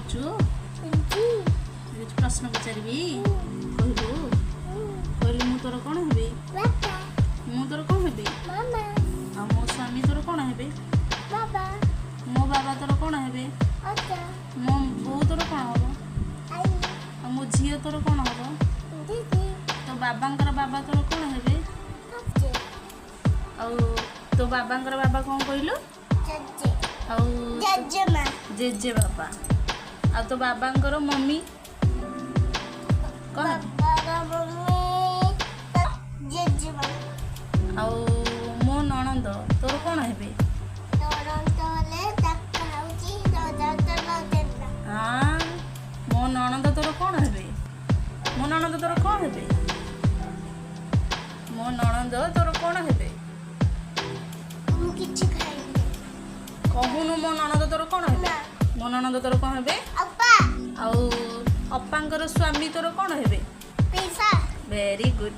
କରୁଛୁ? କିଛି ପ୍ରଶ୍ନ ପଚାରିବି, କହିବୁ? କହିଲୁ, ମୁଁ ତୋର କ'ଣ ହେବି? ମୁଁ ତୋର କ'ଣ ହେବି? ଆଉ ମୋ ସ୍ୱାମୀ ତୋର କ'ଣ ହେବେ? ମୋ ବାବା ତୋର କ'ଣ ହେବେ? ମୋ ବୋଉ ତୋର କ'ଣ ହବ? ଆଉ ମୋ ଝିଅ ତୋର କ'ଣ ହବ? ତୋ ବାବାଙ୍କର ବାବା ତୋର କ'ଣ ହେବେ? ଆଉ ତୋ ବାବାଙ୍କର ବାବା କ'ଣ କହିଲୁ? ଆଉ ଜେଜେ ବାପା। ଆଉ ତୋ ବାବାଙ୍କର ମମି କ'ଣ ହେବେ? ଆଉ ମୋ ନଣନ୍ଦ ତୋର କ'ଣ ହେବେ? ହଁ, ମୋ ନଣନ୍ଦ ତୋର କ'ଣ ହେବେ? ମୋ ନଣନ୍ଦ ତୋର କ'ଣ ହେବେ? ମୋ ନଣନ୍ଦ ତୋର କ'ଣ ହେବେ? ମୁଁ କିଛି ଖାଇବି। କହୁନୁ, ମୋ ନଣନ୍ଦ ତୋର କ'ଣ ହେବେ? ନା। ମୋ ନଣନ୍ଦ ତୋର କ'ଣ ହେବେ? ଅପା। ଆଉ ଅପାଙ୍କର ସ୍ୱାମୀ ତୋର କ'ଣ ହେବେ? ପିସା। Very good.